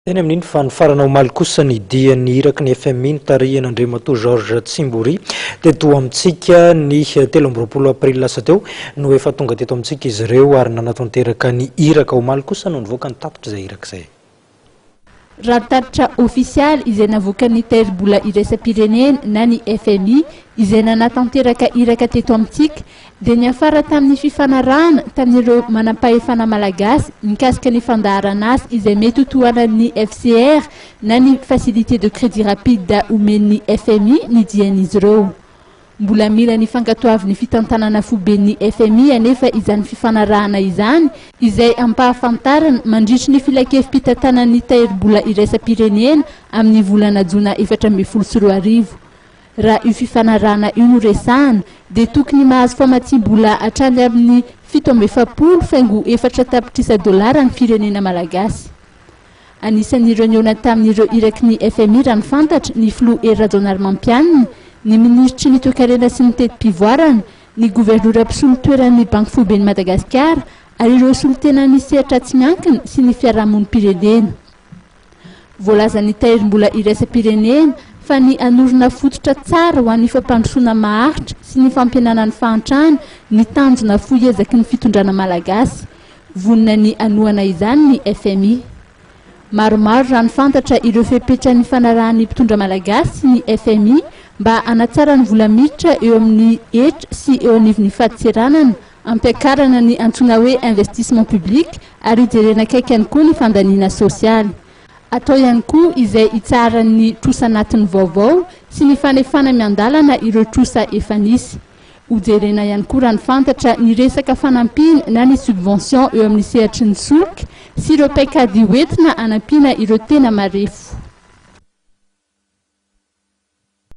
Teny amin'iny fa nifarana omaly kosa ny dian'ny iraky ny fmi notarihin'Andriamatoa Georges Tsimbory teto amintsika. Ny 23 aprily lasa teo no efa tonga teto amintsika izy ireo ary nanatanteraka ny iraka. Omaly kosa no nivoaka ny tatitra izay iraka izay. Raha ny tatitra ofisialy izay navoakan'ny Tahirimbola iraisam-pirenena na ny fmi izay nanatanteraka iraka teto amintsika dia niafara tamin'ny fifanarahana tamin'ireo manampahefana malagasy mikasika ny fandaharan'asa izay mety ho tohanan'ny FCR na ny Facilité de Crédit Rapide omen'ny fmi ny dian'izy ireo. Mbola mila ny fankatoavin'ny fitantanana foiben'ny fmi anefa izany fifanarahana izany izay ampahafantarana mandritry ny filankevi-pitantanan'ny Tahirimbola iraisam-pirenena amin'ny volana jona 2014. Raha io fifanarahana io no resahana dia tokony mahazo famatsiam-bola hatrany amin'ny 47 faingo 4 tapitrisa dolara ny firenena malagasy. Anisan'ireo nihaona tamin'ireo iraky ny fmi raha ny fantatra, ny filoha Hery Rajaonarimampianina, ny minisitry ny toekarena sy ny teti-pivoarana, ny governora mpisolo toeran'ny Banky Foiben'i Madagasikara ary ireo solontenan'ny sehatra tsy miankina sy ny fiarahamonim-pirenena. Voalazan'ny Tahirimbola iraisam-pirenena fa ny hanorina fototra tsara ho an'ny fampandrosoana maharitra sy ny fampihenana ny fahantrana ny tanjona fohy ezaky ny fitondrana malagasy. Vonona ny hanohana izany ny fmi. Maromaro raha ny fantatra ireo fepetra nifanarahan'ny mpitondra malagasy sy ny fmi mba hanatsara ny vola miditra eo amin'ny hetra sy eo anivon'ny fadintseranana, hampiakarana ny antsoina hoe investissement public ary hijerena akaiky ihany koa ny fandaniana sosialy. Atao ihany koa izay hitsaharan'ny trosa anatiny vaovao sy ny fanefana miandalana ireo trosa efa nisy. Hojerena ihany koa raha ny fantatra ny resaka fanampiana na ny subvention eo amin'ny sehatry ny solika sy ireo paikady hoentina hanampiana ireo tena marefo.